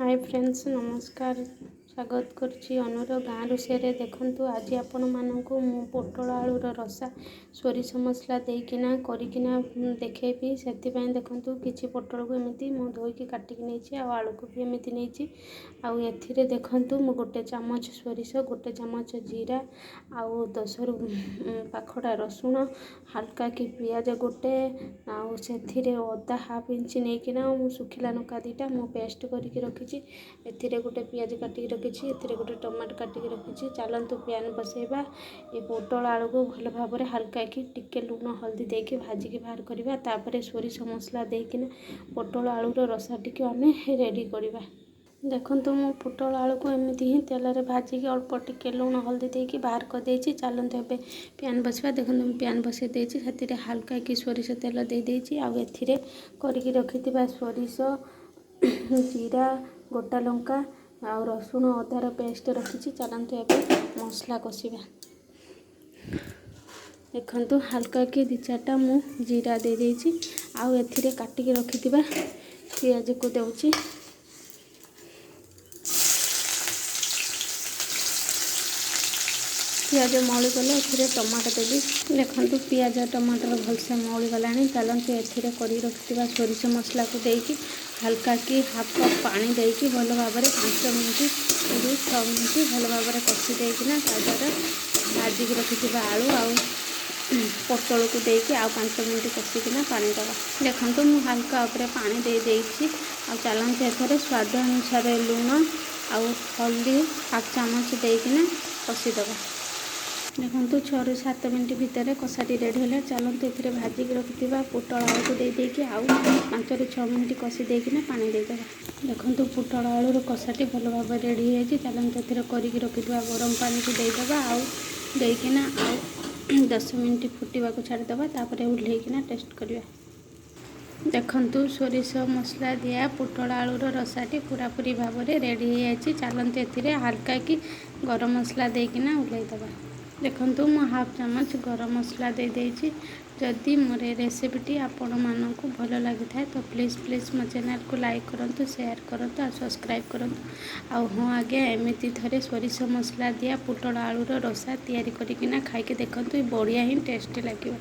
ହାଏ friends, ନମସ୍କାର। ସ୍ୱାଗତ କରୁଛି ଅନୁର ଗାଁ ରୋଷେଇରେ। ଦେଖନ୍ତୁ, ଆଜି ଆପଣମାନଙ୍କୁ ମୁଁ ପୋଟଳ ଆଳୁର ରସା ସୋରିଷ ମସଲା ଦେଇକିନା କରିକିନା ଦେଖେଇବି। ସେଥିପାଇଁ ଦେଖନ୍ତୁ, କିଛି ପୋଟଳକୁ ଏମିତି ମୁଁ ଧୋଇକି କାଟିକି ନେଇଛି ଆଉ ଆଳୁକୁ ବି ଏମିତି ନେଇଛି। ଆଉ ଏଥିରେ ଦେଖନ୍ତୁ, ମୁଁ 1 ଚାମଚ ସୋରିଷ, 1 ଚାମଚ ଜିରା ଆଉ 10ରୁ ପାଖଟା ରସୁଣ, ହାଲକା କି ପିଆଜ ଗୋଟେ, ଆଉ ସେଥିରେ ଅଦା ହାଫ୍ ଇଞ୍ଚ ନେଇକିନା ମୁଁ ଶୁଖିଲା ଲଙ୍କା 2ଟା ମୁଁ ପେଷ୍ଟ କରିକି ରଖିଛି। ଏଥିରେ ଗୋଟେ ପିଆଜ କାଟିକି ରଖିଛି, ଏଥିରେ ଗୋଟେ ଟମାଟୋ କାଟିକି ରଖିଛି। ଚାଲନ୍ତୁ ପ୍ୟାନ୍ ବସେଇବା। ଏ ପୋଟଳ ଆଳୁକୁ ଭଲ ଭାବରେ ହାଲକା କି ଟିକେ ଲୁଣ ହଳଦୀ ଦେଇକି ଭାଜିକି ବାହାର କରିବା। ତାପରେ ସୋରିଷ ମସଲା ଦେଇକିନା ପୋଟଳ ଆଳୁର ରସାଟିକୁ ଆମେ ରେଡ଼ି କରିବା। ଦେଖନ୍ତୁ, ମୁଁ ପୋଟଳ ଆଳୁକୁ ଏମିତି ହିଁ ତେଲରେ ଭାଜିକି ଅଳ୍ପ ଟିକେ ଲୁଣ ହଳଦୀ ଦେଇକି ବାହାର କରିଦେଇଛି। ଚାଲନ୍ତୁ ଏବେ ପ୍ୟାନ୍ ବସିବା। ଦେଖନ୍ତୁ, ମୁଁ ପ୍ୟାନ୍ ବସାଇ ଦେଇଛି, ସେଥିରେ ହାଲକା କି ସୋରିଷ ତେଲ ଦେଇଦେଇଛି। ଆଉ ଏଥିରେ କରିକି ରଖିଥିବା ସୋରିଷ, ଜିରା, ଗୋଟା ଲଙ୍କା ଆଉ ରସୁଣ ଅଦାର ପେଷ୍ଟ ରଖିଛି। ଚାଲନ୍ତୁ ଏବେ ମସଲା କଷିବା। ଦେଖନ୍ତୁ, ହାଲକା କି 2 4ଟା ମୁଁ ଜିରା ଦେଇଦେଇଛି ଆଉ ଏଥିରେ କାଟିକି ରଖିଥିବା ପିଆଜକୁ ଦେଉଛି। ପିଆଜ ମଉଳିଗଲେ ଏଥିରେ ଟମାଟୋ ଦେବି। ଦେଖନ୍ତୁ, ପିଆଜ ଟମାଟର ଭଲସେ ମଉଳିଗଲାଣି। ଚାଲନ୍ତୁ ଏଥିରେ କରିକି ରଖିଥିବା ସୋରିଷ ମସଲାକୁ ଦେଇକି ହାଲକା କି ହାଫ୍ କପ୍ ପାଣି ଦେଇକି ଭଲ ଭାବରେ 5 ମିନିଟ୍ରୁ 6 ମିନିଟ୍ ଭଲ ଭାବରେ କଷି ଦେଇକିନା ତା ଦ୍ୱାରା ଭାଜିକି ରଖିଥିବା ଆଳୁ ଆଉ ପୋଟଳକୁ ଦେଇକି ଆଉ 5 ମିନିଟ୍ କଷିକିନା ପାଣି ଦେବା। ଦେଖନ୍ତୁ, ମୁଁ ହାଲକା ଉପରେ ପାଣି ଦେଇ ଦେଇଛି। ଆଉ ଚାଲନ୍ତୁ ଏଥିରେ ସ୍ୱାଦ ଅନୁସାରେ ଲୁଣ ଆଉ ହଳଦୀ ହାଫ୍ ଚାମଚ ଦେଇକିନା କଷିଦେବା। ଦେଖନ୍ତୁ, 6ରୁ 7 ମିନିଟ୍ ଭିତରେ କଷାଟି ରେଡ଼ି ହେଲା। ଚାଲନ୍ତୁ ଏଥିରେ ଭାଜିକି ରଖିଥିବା ପୋଟଳ ଆଳୁକୁ ଦେଇ ଦେଇକି ଆଉ 5ରୁ 6 ମିନିଟ୍ କଷି ଦେଇକିନା ପାଣି ଦେଇଦେବା। ଦେଖନ୍ତୁ, ପୋଟଳ ଆଳୁର କଷାଟି ଭଲ ଭାବରେ ରେଡ଼ି ହେଇଯାଇଛି। ଚାଲନ୍ତୁ ଏଥିରେ କରିକି ରଖିଥିବା ଗରମ ପାଣିକୁ ଦେଇଦେବା ଆଉ ଦେଇକିନା ଆଉ 10 ମିନିଟ୍ ଫୁଟିବାକୁ ଛାଡ଼ିଦେବା। ତାପରେ ଓହ୍ଲେଇକିନା ଟେଷ୍ଟ କରିବା। ଦେଖନ୍ତୁ, ସୋରିଷ ମସଲା ଦିଆ ପୋଟଳ ଆଳୁର ରସାଟି ପୁରାପୁରି ଭାବରେ ରେଡ଼ି ହେଇଯାଇଛି। ଚାଲନ୍ତୁ ଏଥିରେ ହାଲକା କି ଗରମ ମସଲା ଦେଇକିନା ଓହ୍ଲେଇଦେବା। ଦେଖନ୍ତୁ, ମୁଁ ହାଫ୍ ଚାମଚ ଗରମ ମସଲା ଦେଇଦେଇଛି। ଯଦି ମୋର ଏ ରେସିପିଟି ଆପଣମାନଙ୍କୁ ଭଲ ଲାଗିଥାଏ, ତ ପ୍ଲିଜ୍ ପ୍ଲିଜ୍ ମୋ ଚ୍ୟାନେଲକୁ ଲାଇକ୍ କରନ୍ତୁ, ସେୟାର କରନ୍ତୁ ଆଉ ସବସ୍କ୍ରାଇବ୍ କରନ୍ତୁ। ଆଉ ହଁ ଆଜ୍ଞା, ଏମିତି ଥରେ ସୋରିଷ ମସଲା ଦିଆ ପୋଟଳ ଆଳୁର ରସା ତିଆରି କରିକିନା ଖାଇକି ଦେଖନ୍ତୁ, ବଢ଼ିଆ ହିଁ ଟେଷ୍ଟି ଲାଗିବ।